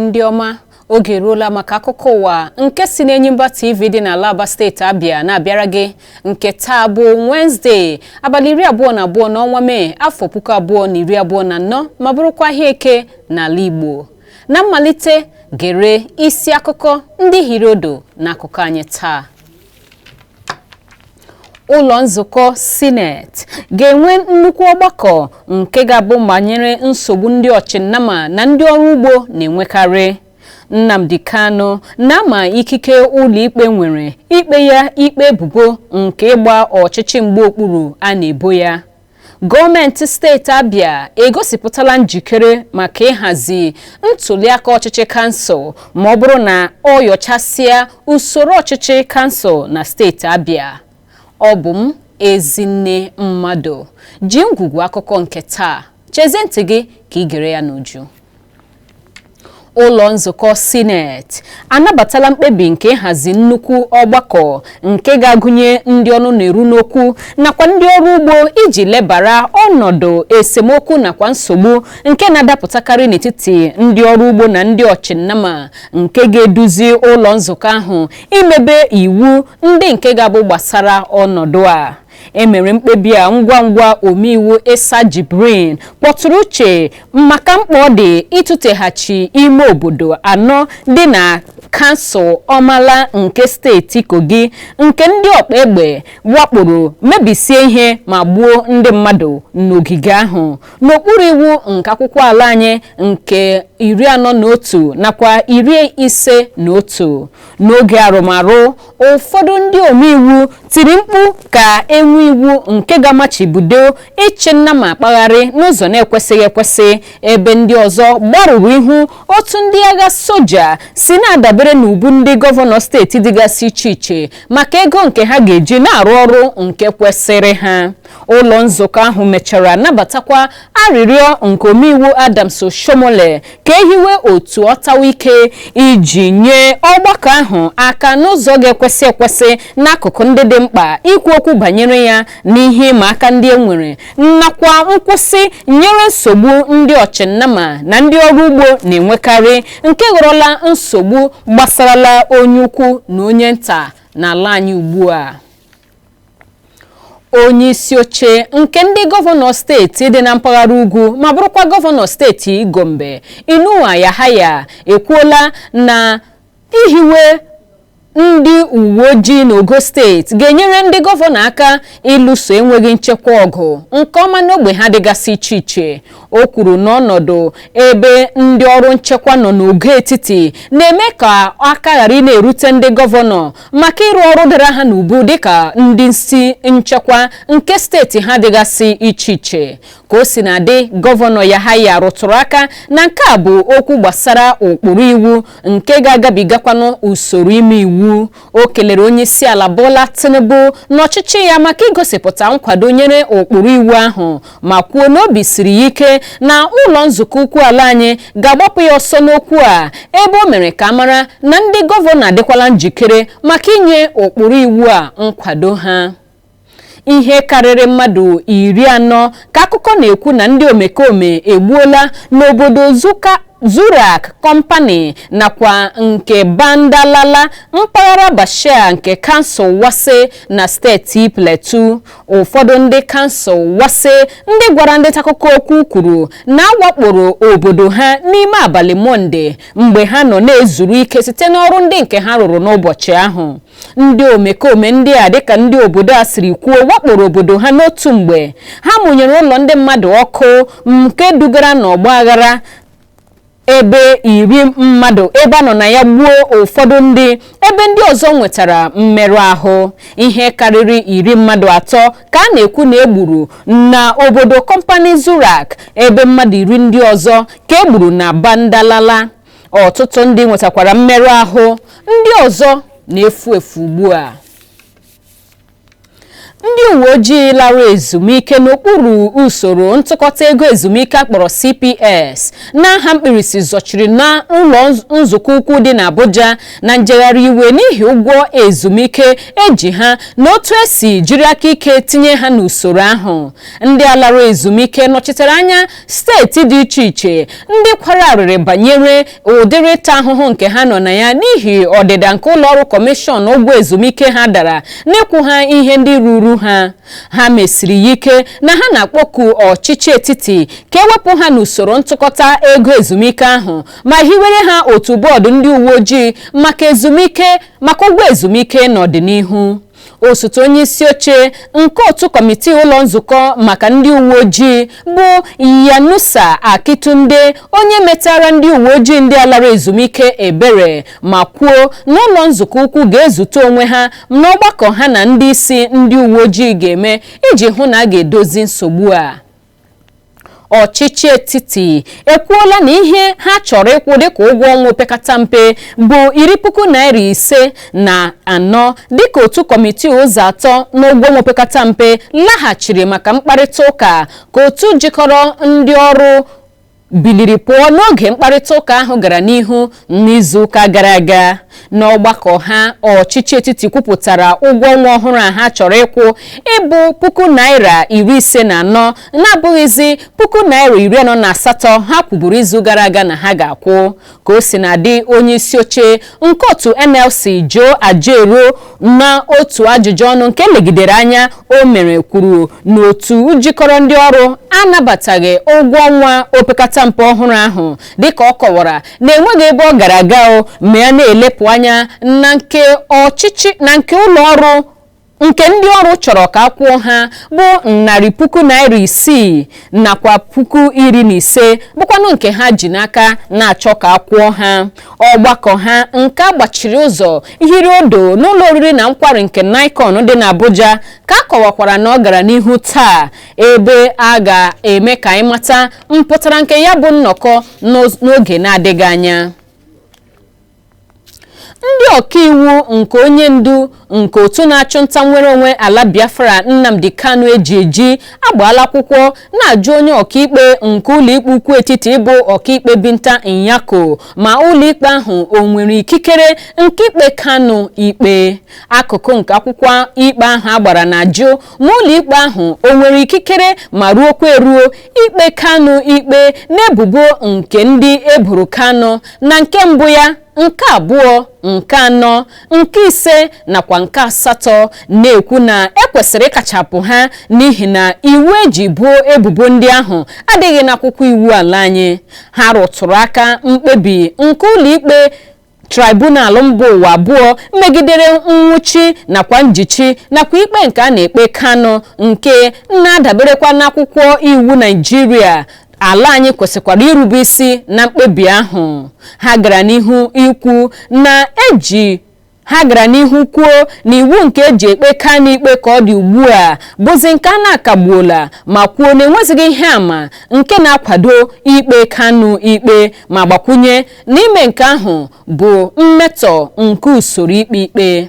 Ndị ọma, oge eruola maka akụkọ ụwa nke si n'Enyimba TV dị n'ala Aba, steeti Abịa, na-abịara gị nke taa bụ Wenezdee, abalị 22 n'ọnwa Mee, afọ 2024, ma bụrụkwa ahịa Eke n'ala Igbo. Na mmalite, gere isi akụkọ ndị hiri odo n'akụkọ anyị taa. Ụlọ nzukọ Sineti ga-enwe nnukwu ọgbakọ nke ga-abụ banyere nsogbu ndị ọchịnnama na ndị ọrụ ugbo na-enwekarị. Nnamdi Kanu na-ama ikike ụlọikpe nwere ikpe ya ikpe ebubo nke ịgba ọchịchị mgbe okpuru a na-ebo ya. Gọọmenti steeti Abịa egosipụtala njikere maka ịhazi ntuliaka ọchịchị kansụl ma ọ bụrụ na ọ yọchasịa usoro ọchịchị kansụl na steeti Abịa. Ọ bụ m, Ezinne Mmadụ, ji ngwugwu akụkọ nke taa. Chezie ntị gị ka ị gere ya n'uju. Ụlọ nzukọ Sineti anabatala mkpebi nke ịhazi nnukwu ọgbakọ nke ga-agụnye ndị ọnụ na-eru n'okwu nakwa ndị ọrụ ugbo iji lebara ọnọdụ esemokwu nakwa nsogbu nke na-adapụtakarị n'etiti ndị ọrụ ugbo na ndị ọchịnnama, nke ga-eduzi ụlọ nzukọ ahụ imebe iwu ndị nke ga-abụ gbasara ọnọdụ a. Emere mkpebi a ngwa ngwa omeiwu Isa Jibrin kpọtụrụ uche maka mkpa ọ dị ịtụteghachi ime obodo anọ dị na kansụl Ọmala nke steeti Kogi, nke ndị ọkpa egbe wakporo, mebisie ihe ma gbuo ndị mmadụ n'ogige ahụ, n'okpuru iwu nke akwụkwọ ala anyị nke 41 nakwa 51. N'oge arụmarụ, ụfọdụ ndị omeiwu tiri mkpu ka enwe iwu nke ga-amachibido ịchị nnama akpagharị n'ụzọ na-ekwesịghị ekwesị, ebe ndị ọzọ gbarụrụ ihu otu ndị agha soja si na-adabere n'ubu ndị gọvanọ steeti dịgasị iche iche maka ego nke ha ga-eji na-arụ ọrụ nke kwesịrị ha. Ụlọ nzukọ ahụ mechara nabatakwa arịrịọ nke omeiwu Adams Oshiomhole ka ehiwe otu ọtawa ike iji nye ọgbakọ ahụ aka n'ụzọ ga-ekwesị ekwesị n'akụkụ ndị dị mkpa ikwu okwu banyere ya n'ihe ịma aka ndị e nwere nakwa nkwụsị nyere nsogbu ndị ọchịnnama na ndị ọrụ ugbo na-enwekarị, nke ghọrọla nsogbu gbasarala onye ukwu na onye nta n'ala anyị ugbu a. Onye isi oche nke ndị gọvanọ steeti dị na mpaghara ugwu ma bụrụkwa gọvanọ steeti Gombe, Inuwa Yahaya, ekwuola na ihiwe ndị uwe ojii n'ogo steeti ga-enyere ndị gọvanọ aka ịlụso enweghị nchekwa ọgụ nke ọma n'ogbe ha dịgasị iche iche. O kwuru na ọnọdụ ebe ndị ọrụ nchekwa nọ n'ogo etiti na-eme ka aka ghara ị na-erute ndị gọvanọ maka ịrụ ọrụ dara ha n'ubu dịka ndị isi nchekwa nke steeti ha dịgasị iche iche. Ka o si na-adị, gọvanọ Yahaya rụtụrụ aka na nke a bụ okwu gbasara ụkpụrụ iwu nke ga-agabigakwanụ usoro ime iwu. O kelere onye isi ala Bola Tinubu n'ọchịchị ya maka igosipụta nkwado nyere ụkpụrụ iwu ahụ, ma kwuo na obi siri ya ike na ụlọ nzukọ ukwu ala anyị ga-agbapụ ya ọsọ n'okwu a, ebe o mere ka a mara na ndị gọvanọ adịkwala njikere maka inye ụkpụrụ iwu a nkwado ha. Ihe karịrị mmadụ 40 ka akụkọ na-ekwu na ndị omekome egbuola n'obodo Zuka Zurak Company nakwa nke Bandalala, mpaghara Bashia nke kansụl Wase na steeti Plateau. Ụfọdụ ndị kansụl Wase ndị gwara ndị ntaakụkọ okwu kwuru na a wakporo obodo ha n'ime abalị Mọnde mgbe ha nọ na-ezuru ike site n'ọrụ ndị nke ha rụrụ n'ụbọchị ahụ. Ndị omekome ndị a, dịka ndị obodo a siri kwuo, wakporo obodo ha n'otu mgbe. Ha mụnyere ụlọ ndị mmadụ ọkụ, nke dugara n'ọgba aghara ebe 10 mmadụ ebe a nọ na ya gbuo ụfọdụ ndị, ebe ndị ọzọ nwetara mmerụ ahụ. Ihe karịrị 30 ka a na-ekwu na egburu na obodo Company Zurak, ebe mmadụ 10 ndị ọzọ ka egburu na Bandalala. Ọtụtụ ndị nwetakwara mmerụ ahụ, ndị ọzọ na-efu efu ugbu a. Ndị uwe ojii lara ezumike n'okpuru usoro ntụkọta ego ezumike akpọrọ CPS n'aha mkpirisi zọchiri na ụlọ nzukọ ukwu dị n'Abuja na njegharị iwe n'ihi ụgwọ ezumike eji ha na otu esi jiri aka ike tinye ha n'usoro ahụ. Ndị a lara ezumike nọchitere anya steeti dị iche iche ndị kwara arịrị banyere ụdịrị ịta ahụhụ nke ha nọ na ya n'ihi ọdịda nke ụlọọrụ kọmishọn ụgwọ ezumike ha dara n'ịkwụ ha ihe ndị ruru ha. Ha mesiri ya ike na ha na-akpọku ọchịchị etiti ka ewepụ ha n'usoro ntụkọta ego ezumike ahụ ma hiwere ha otu bọọdụ ndị uwe ojii maka ezumike maka ụgwọ ezumike n'ọdịnihu. Osote onye isi oche nke otu kọmitii ụlọ nzukọ maka ndị uwe ojii bụ Yanusa Akitunde, onye metara ndị uwe ojii ndị alara ezumike ebere ma kwuo na ụlọ nzukọ ukwu ga-ezute onwe ha n'ọgbakọ ha na ndị isi ndị uwe ojii ga-eme iji hụ na a ga-edozi nsogbu a. Ọchịchị etiti ekwuola na ihe ha chọrọ ịkwụ dịka ụgwọ ọnwa opekata mpe bụ iri puku naira 54, dịka otu kọmitii ụzọ atọ n'ụgwọ ọnwa opekata mpe laghachiri maka mkparịta ụka, ka otu jikọrọ ndị ọrụ biliri pụọ n'oge mkparịta ụka ahụ gara n'ihu n'izuụka gara aga. N'ọgbakọ ha, ọchịchị etiti kwupụtara ụgwọ ọnwa ọhụrụ a ha chọrọ ịkwụ ịbụ puku naira 54, na-abụghịzi puku naira 48 ha kwuburu izu gara aga na ha ga-akwụ. Ka o si na-adị, onye isi oche nke otu NLC, Joe Ajaero, na otu ajụjụ ọnụ nke legidere anya o mere, kwuru na otu jikọrọ ndị ọrụ anabataghị ụgwọ ọnwa opekata mpe ọhụrụ ahụ, dịka ọ kọwara na enweghị ebe ọ gara aga o ma ya na-elepụ anya na nke ọchịchị na nke ụlọ ọrụ nke ndị ọrụ chọrọ ka a kwụọ ha bụ narị puku naira 6 nakwa puku 15, bụkwanụ nke ha ji n'aka na-achọ ka a kwụọ ha. Ọgbakọ ha nke a gbachiri ụzọ hiri odo n'ụlọ oriri na nkwari nke Nicon dị n'Abuja ka a kọwakwara na ọ gara n'ihu taa, ebe a ga-eme ka anyị mata mpụtara nke ya bụ nnọkọ n'oge na-adịghị anya. Ndị ọkaiwu nke onye ndu nke otu na-achụ nta nnwere onwe ala Biafra, Nnamdi Kanu, eji eji agbaala akwụkwọ na-ajụ onye ọkaikpe nke ụlọikpe ukwu etiti bụ Ọkaikpe Binta Nyako ma ụlọikpe ahụ o nwere ikikere nke ikpe Kanu ikpe. Akụkụ nke akwụkwọ ikpe ahụ agbara na-ajụ ma ụlọikpe ahụ o nwere ikikere ma ruokwa eruo ikpe Kanu ikpe n'ebubo nke ndị eboro Kanu na nke mbụ ya, nke abụọ, nke anọ, nke ise nakwa nke asatọ, na-ekwu na ekwesịrị ịkachapụ ha n'ihi na iwu eji buo ebubo ndị ahụ adịghị n'akwụkwọ iwu ala anyị. Ha rụtụrụ aka mkpebi nke ụlọikpe tribunal mba ụwa abụọ megidere nwụchi nakwa njichi nakwa ikpe nke a na-ekpe Kanu, nke na-adaberekwa n'akwụkwọ iwu Naijiria. Ala anyị kwesịkwara irube isi na mkpebi ahụ. Ha gara n'ihu ikwu na eji ha gara n'ihu kwuo na iwu nke eji ekpe Kanu ikpe ka ọ dị ugbu a bụzi nke a na-akagbuola, ma kwuo na enwezighị ihe àmà nke na-akwado ikpe Kanu ikpe, ma gbakwunye na ime nke ahụ bụ mmetọ nke usoro ikpe ikpe.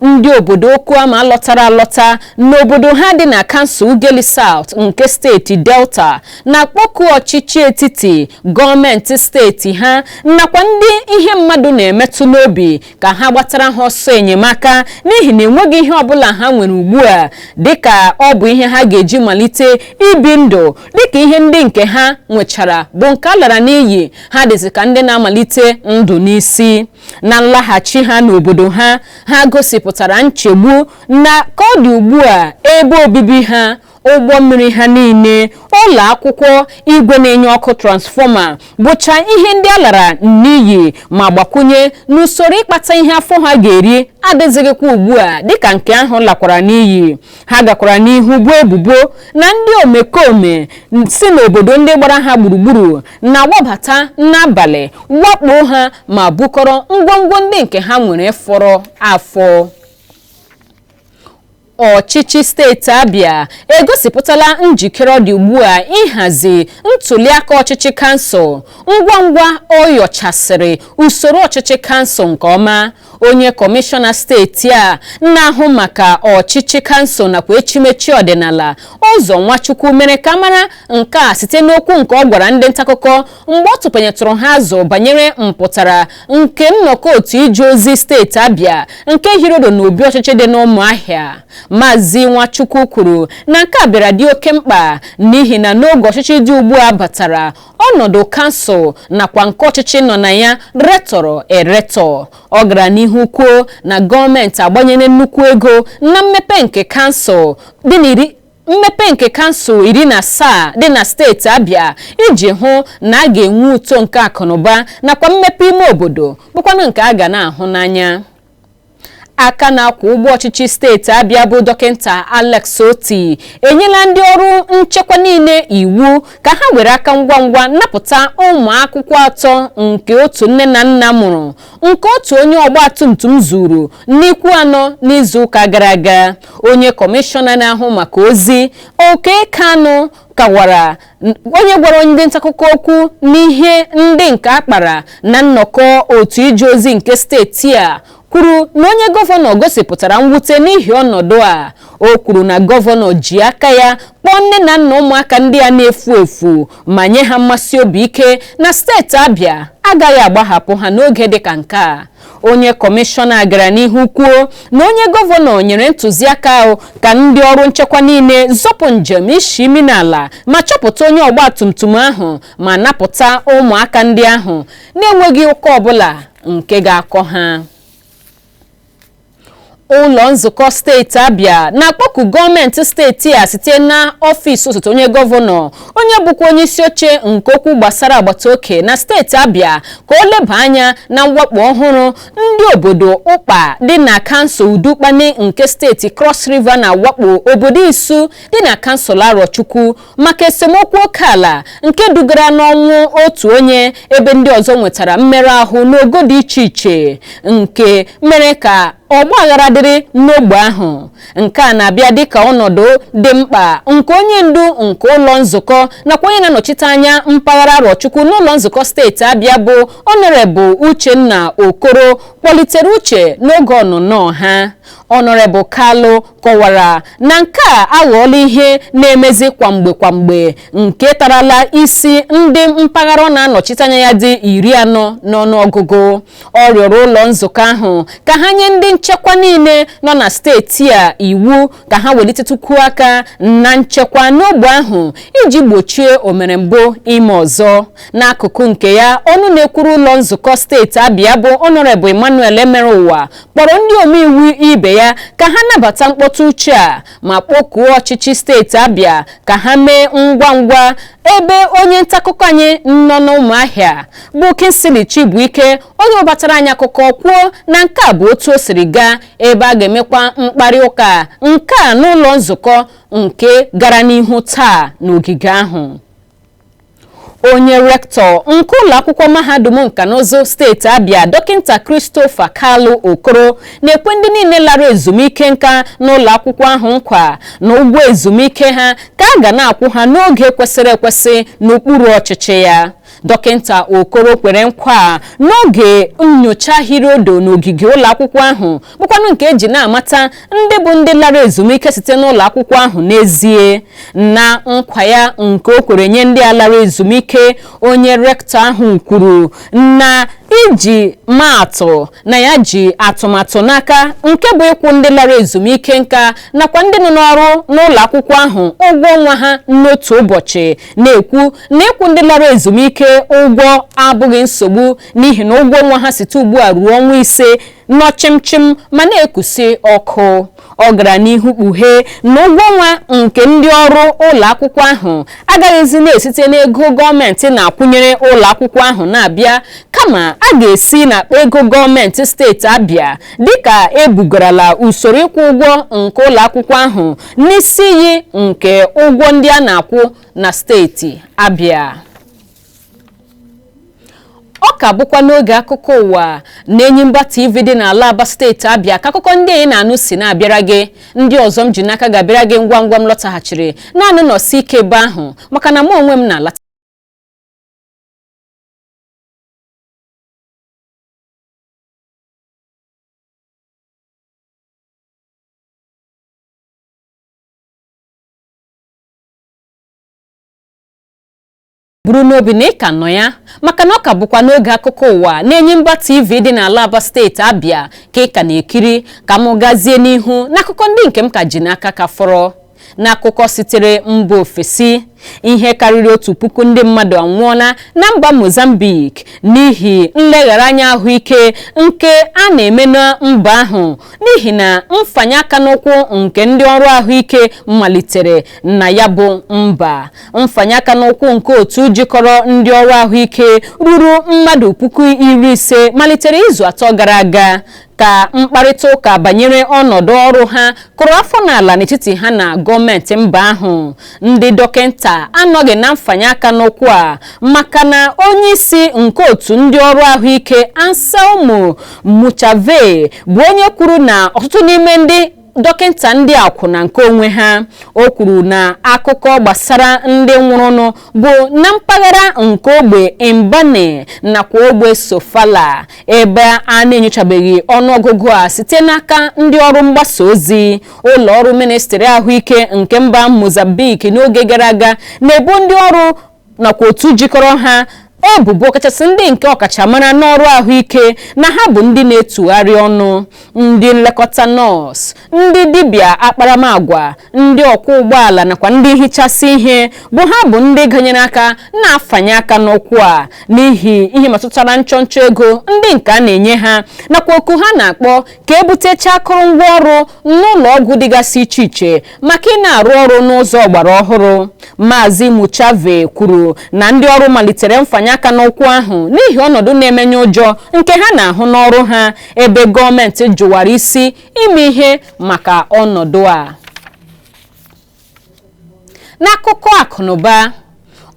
Ndị obodo Okuama lọtara alọta n'obodo ha dị na kansụl Ughelli South nke steeti Delta na-akpọku ọchịchị etiti, gọọmenti steeti ha nakwa ndị ihe mmadụ na-emetụ n'obi ka ha gbatara ha ọsọ enyemaka, n'ihi na enweghị ihe ọbụla ha nwere ugbu a dịka ọ bụ ihe ha ga-eji malite ibi ndụ, dịka ihe ndị nke ha nwechara bụ nke a lara n'iyi. Ha dịzị ka ndị na-amalite ndụ n'isi. Na nlaghachi ha n'obodo ha, ha gosipụtara nchegbu na ka ọ dị ugbu a, ebe obibi ha, ụgbọ mmiri ha niile, ụlọ akwụkwọ, igwe na-enye ọkụ transformer bụcha ihe ndị a lara n'iyi, ma gbakwunye n'usoro ịkpata ihe afọ ha ga-eri adịzighịkwa ugbu a, dịka nke ahụ lakwara n'iyi. Ha gakwara n'ihu bụ ebubo na ndị omekome si n'obodo ndị gbara ha gburugburu na-agbabata n'abalị wakpo ha ma bukọrọ ngwongwo ndị nke ha nwere fọrọ afọ. Ọchịchị steeti Abịa egosipụtala njikere ọ dị ugbu a ịhazi ntuliaka ọchịchị kansụl ngwa ngwa ọ yọchasịrị usoro ọchịchị kansụl nke ọma. Onye kọmishọna steeti a na-ahụ maka ọchịchị kansụl nakwa echimechi ọdịnala, Ụzọ Nwachukwu, mere ka mara nke a site n'okwu nke ọ gwara ndị ntaakụkọ mgbe ọ tụpenyetụrụ ha azụ banyere mpụtara nke nnọkọ otu ije ozi steeti Abịa nke hirodo n'obi ọchịchị dị n'Ụmụahịa. Maazị Nwachukwu kwuru na nke a bịara dị oke mkpa n'ihi na n'oge ọchịchị dị ugbu a batara, ọnọdụ kansụl nakwa nke ọchịchị nọ na ya retọrọ eretọ. Ọ gara n'ihu kwuo na gọọmenti agbanyere nnukwu ego na mmepe nke kansụl dị n'iri mmepe nke kansụl 17 dị na steeti Abịa iji hụ na a ga-enwe uto nke akụnụba nakwa mmepe ime obodo, bụkwanụ nke a ga na-ahụ n'anya. Aka na-akwụ ụgbọ ọchịchị steeti Abịa bụ Dọkịta Alex Oti enyela ndị ọrụ nchekwa niile iwu ka ha were aka ngwa ngwa napụta ụmụ akwụkwọ atọ nke otu nne na nna mụrụ, nke otu onye ọgba tum tum zuru n'ikwu anọ n'izu ụka gara aga. Onye kọmishọna na-ahụ maka ozi, Oke Kanụ, kawara onye gwara ndị ntaakụkọ okwu n'ihe ndị nke a kpara na nnọkọ otu ije ozi nke steeti a, kwuru na onye gọvanọ gosipụtara mwute n'ihi ọnọdụ a. O kwuru na gọvanọ ji aka ya kpọọ nne na nna ụmụaka ndị a na-efu efu ma nye ha mmasị obi ike na steeti Abịa agaghị agbahapụ ha n'oge dịka nke a. Onye kọmishọna gara n'ihu kwuo na onye gọvanọ nyere ntụziaka ahụ ka ndị ọrụ nchekwa niile zọpụ njem isi imi n'ala ma chọpụta onye ọgba tum tum ahụ ma napụta ụmụaka ndị ahụ na-enweghị ụka ọbụla nke ga-akọ ha. Ụlọ nzukọ steeti Abịa na-akpọku gọọmenti steeti a site na ọfịs osote onye gọvanọ, onye bụkwa onye isi oche nke okwu gbasara agbata oke na steeti Abịa, ka o leba anya na mwakpo ọhụrụ ndị obodo Ụkpa dị na kansụl Udukpani nke steeti Cross River na-awakpo obodo Isu dị na kansụl Arọchukwu maka esemokwu oke ala nke dugara n'ọnwụ otu onye, ebe ndị ọzọ nwetara mmerụ ahụ n'ogo dị iche iche, nke mere ka ọgba aghara dịrị n'ogbe ahụ. Nke a na-abịa dịka ọnọdụ dị mkpa nke onye ndu nke ụlọ nzukọ nakwa onye na-anọchite anya mpaghara Arọchukwu n'ụlọ nzukọ steeti Abịa bụ Honourable Uchenna Okoro kpọlitere uche n'oge ọnụnọ ha. Honourable Kalụ kọwara na nke a aghọọla ihe na-emezi kwamgbe kwamgbe, nke tarala isi ndị mpaghara ọ na-anọchite anya ya dị 40 n'ọnụọgụgụ. Ọ rịọrọ ụlọ nzukọ ahụ ka ha nye ndị nchekwa niile nọ na steeti a iwu ka ha welitetụkwuo aka na nchekwa n'ogbe ahụ iji gbochie omerembụ ime ọzọ. N'akụkụ nke ya, ọnụ na-ekwuru ụlọ nzukọ steeti Abịa bụ Honourable Emmanuel Emerụwa kpọrọ ndị omeiwu ibe ya ka ha nabata mkpọtụ uche a ma kpọkuo ọchịchị steeti Abịa ka ha mee ngwa ngwa. Ebe onye ntaakụkọ anyị nọ n'Ụmụahịa bụ Kingsley Chibuike, onye webatara anyị akụkọ, kwuo na nke a bụ otu o siri gaa, ebe a ga-emekwa mkparị ụka nke a n'ụlọ nzukọ nke gara n'ihu taa n'ogige ahụ. Onye rektọ nke ụlọ akwụkwọ mahadum nka na ụzụ steeti Abịa, Dọkịta Christopher Kalu Okoro, na-ekwe ndị niile lara ezumike nka n'ụlọ akwụkwọ ahụ nkwa na ụgwọ ezumike ha ka a ga na-akwụ ha n'oge kwesịrị ekwesị n'okpuru ọchịchị ya. Dọkịta Okoro kwere nkwa n'oge nyocha hiri odo n'ogige ụlọ akwụkwọ ahụ, bụkwanụ nke eji na-amata ndị bụ ndị lara ezumike site n'ụlọ akwụkwọ ahụ n'ezie. Na nkwa ya nke o kwere nye ndị a lara ezumike, onye rektọ ahụ kwuru na iji maatụ na ya ji atụmatụ n'aka nke bụ ịkwụ ndị lara ezumike nka nakwa ndị nọ n'ọrụ n'ụlọ akwụkwọ ahụ ụgwọ ọnwa ha n'otu ụbọchị, na-ekwu na ịkwụ ndị lara ezumike ụgwọ abụghị nsogbu n'ihi na ụgwọ ọnwa ha site ugbu a ruo ọnwa 5 nọ chimchim ma na-ekusi ọkụ. Ọ gara n'ihu kpughee na ụgwọ ọnwa nke ndị ọrụ ụlọ akwụkwọ ahụ agaghịzi na-esite n'ego gọọmenti na-akwụnyere ụlọ akwụkwọ ahụ na-abịa, kama a ga-esi n'akpa ego gọọmenti steeti Abịa, dịka ebugarala usoro ịkwụ ụgwọ nke ụlọ akwụkwọ ahụ n'isi iyi nke ụgwọ ndị a na-akwụ na steeti Abịa. Ọ ka bụkwa n'oge akụkọ ụwa na Enyimba TV dị n'ala Aba, steeti Abịa, ka akụkọ ndị anyị na-anụ si na-abịara gị. Ndị ọzọ m ji n'aka ga-abịara gị ngwa ngwa m lọtaghachiri. Naanị nọsi ike ebe ahụ, maka na mụ onwe m na-alata. Buru n'obi na ị ka nọ ya, maka na ọ ka bụkwa n'oge akụkọ ụwa na Enyimba TV dị n'ala Aba, steeti Abịa, ka ị ka na-ekiri. Ka m gazie n'ihu n'akụkọ ndị nke m ka ji n'aka ka fọrọ. N'akụkọ sitere mba ofesi, ihe karịrị 1000 ndị mmadụ anwụọla na mba Mozambique n'ihi nleghara anya ahụike nke a na-eme na mba ahụ, n'ihi na mfanye aka n'ụkwụ nke ndị ọrụ ahụike malitere na ya bụ mba. Mfanye aka n'ụkwụ nke otu jikọrọ ndị ọrụ ahụike ruru mmadụ 50,000 malitere izu 3 gara aga, ka mkparịta ụka banyere ọnọdụ ọrụ ha kụrụ afọ n'ala n'etiti ha na gọọmenti mba ahụ. Ndị dọkịta anọghị na mfanye aka n'ụkwụ a, maka na onye isi nke otu ndị ọrụ ahụike, Anselmo Muchave, bụ onye kwuru na ọtụtụ n'ime ndị dọkịta ndị akwụ na nke onwe ha. O kwuru na akụkọ gbasara ndị nwụrụnụ bụ na mpaghara nke ogbe Inhambane nakwa ogbe Sofala, ebe a na-enyochabeghị ọnụọgụgụ a site n'aka ndị ọrụ mgbasa ozi. Ụlọ ọrụ ministri ahụike nke mba Mozambique n'oge gara aga na-ebo ndị ọrụ nakwa otu jikọrọ ha ebubo, kachasị ndị nke ọkachamara n'ọrụ ahụike, na ha bụ ndị na-etugharị ọnụ ndị nlekọta nọọsụ, ndị dibịa akparamagwa, ndị ọkwọ ụgbọala nakwa ndị hichasị ihe, bụ ha bụ ndị ganyere aka na-afanye aka n'ụkwụ a, n'ihi ihe metụtara nchọnchọ ego ndị nke a na-enye ha nakwa oku ha na-akpọ ka ebutecha akụrụngwa ọrụ n'ụlọ ọgwụ dịgasị iche iche maka ị na-arụ ọrụ n'ụzọ ọgbara ọhụrụ. Maazị Muchave kwuru na ndị ọrụ malitere mfanye aka n'ụkwụ ahụ n'ihi ọnọdụ na-emenye ụjọ nke ha na-ahụ n'ọrụ ha, ebe gọọmenti jụwara isi ime ihe maka ọnọdụ a. N'akụkọ akụnụba,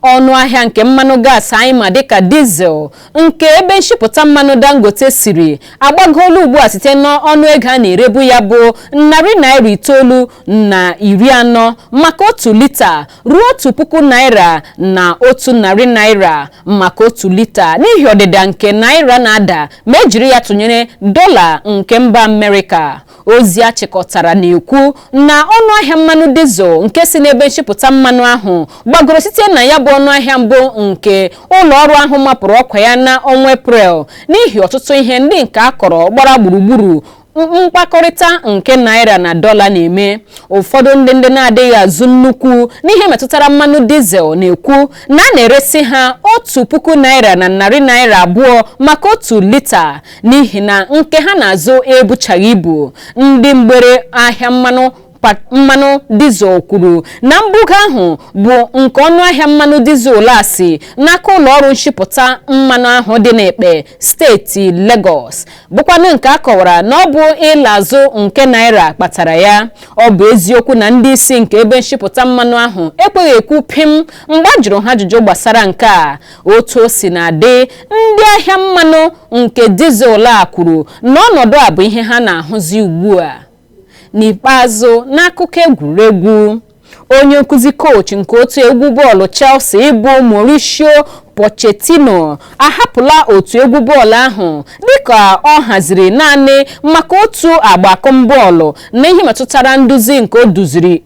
ọnụ ahịa nke mmanụ gaasị anyị ma dịka diesel nke ebe nshipụta mmanụ Dangote siri agbagoola ugbu a site n'ọnụ ego a na-erebu ya bụ ₦940 maka 1 lita ruo ₦1,100 maka 1 lita, n'ihi ọdịda nke naira na-ada ma ejiri ya tụnyere dọla nke mba Amerịka. Ozi achịkọtara na-ekwu na ọnụ ahịa mmanụ diesel nke si n'ebe nshipụta mmanụ ahụ gbagoro site na ya bụ ọnụ ahịa mbụ nke ụlọ ọrụ ahụ mapụrụ ọkwa ya na ọnwa Eprel, n'ihi ọtụtụ ihe ndị nke akọrọ gbara gburugburu mkpakọrịta nke naira na dọla na-eme. Ụfọdụ ndị na-adịghị azụ nnukwu n'ihe metụtara mmanụ diesel na-ekwu na a na-eresi ha ₦1,200 maka 1 lita, n'ihi na nke ha na-azụ ebuchaghị ibu. Ndị mgbere ahịa mmanụ diesel kwuru na mbugo ahụ bụ nke ọnụahịa mmanụ diesel a si n'aka ụlọ ọrụ nshipụta mmanụ ahụ dị n'Ekpe, steeti Lagos, bụkwanụ nke a kọwara na ọ bụ ịla azụ nke naira kpatara ya. Ọ bụ eziokwu na ndị isi nke ebe nshipụta mmanụ ahụ ekweghị ekwu pim mgbe a jụrụ ha ajụjụ gbasara nke a. Otu o si na-adị, ndị ahịa mmanụ nke diesel a kwuru na ọnọdụ a bụ ihe ha na-ahụzi ugbu a. N'ikpeazụ, n'akụkọ egwuregwu, onye nkụzi coach nke otu egwu bọọlụ Chelsea bụ Mauricio Pochettino ahapụla otu egwu bọọlụ ahụ, dịka ọ haziri naanị maka otu agba akụmbọọlụ na ihe metụtara nduzi nke o duziri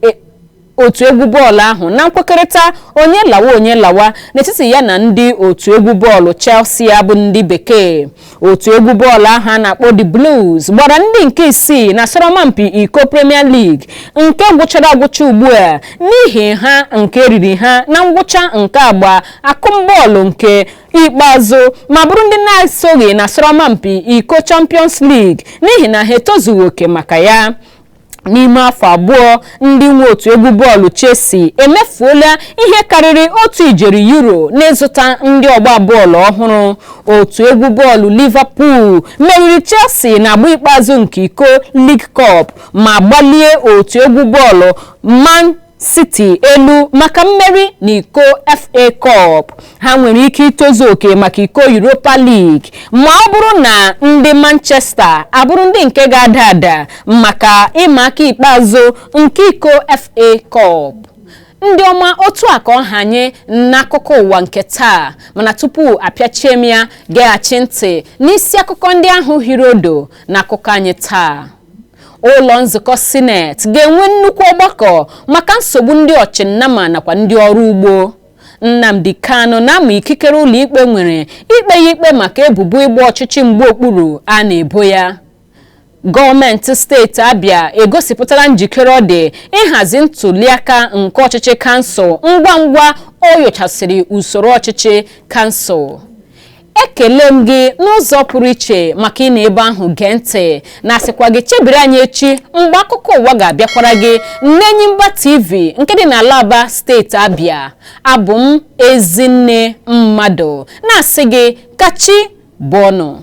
otu egwu bọọlụ ahụ, na nkwekọrịta onye lawa onye lawa n'etiti ya na ndị otu egwu bọọlụ Chelsea bụ ndị bekee. Otu egwu bọọlụ ahụ a na-akpọ The Blues gbara ndị nke isii na asọrọmpi iko Premier League nke gwụchara agwụcha ugbu a, n'ihi ha nke eriri ha na ngwụcha nke agba akụmbọọlụ nke ikpeazụ, ma bụrụ ndị na-esoghị na asọrọmpi iko Champions League n'ihi na ha etozughị oke maka ya. N'ime afọ 2, ndị nwe otu egwu bọọlụ Chelsea emefuola ihe karịrị 1 ijeri euro n'ịzụta ndị ọgba bọọlụ ọhụrụ. Otu egwu bọọlụ Liverpool meriri Chelsea na agba ikpeazụ nke iko League Cup ma gbalie otu egwu bọọlụ Man City elu maka mmeri n'iko FA Cup. Ha nwere ike itozu oke maka iko Europa League ma ọ bụrụ na ndị Manchester abụrụ ndị nke ga-ada ada maka ịma aka ikpeazụ nke iko FA Cup. Ndị ọma, otu a ka ọ ha anyị n'akụkọ ụwa nke taa, mana tupu apịachie m ya, geghachi ntị n'isi akụkọ ndị ahụ hiri odo n'akụkọ anyị taa. Ụlọ nzukọ Sineti ga-enwe nnukwu ọgbakọ maka nsogbu ndị ọchịnnama nakwa ndị ọrụ ugbo. Nnamdi Kanu na-ama ikikere ụlọikpe nwere ikpe ya ikpe maka ebubo ịgba ọchịchị mgbe okpuru a na-ebo ya. Gọọmenti steeti Abịa egosipụtara njikere ọ dị ịhazi ntụliaka nke ọchịchị kansụl ngwa ngwa o nyochasịrị usoro ọchịchị kansụl. Ekele m gị n'ụzọ pụrụ iche maka ị na ebe ahụ gee ntị, na-asịkwa gị chebiri anyị echi mgbe akụkọ ụwa ga-abịakwara gị n'Enyimba TV nke dị n'ala Aba, steeti Abịa. Abụ m Ezinne Mmadụ, na-asị gị ka chi bọọnụ.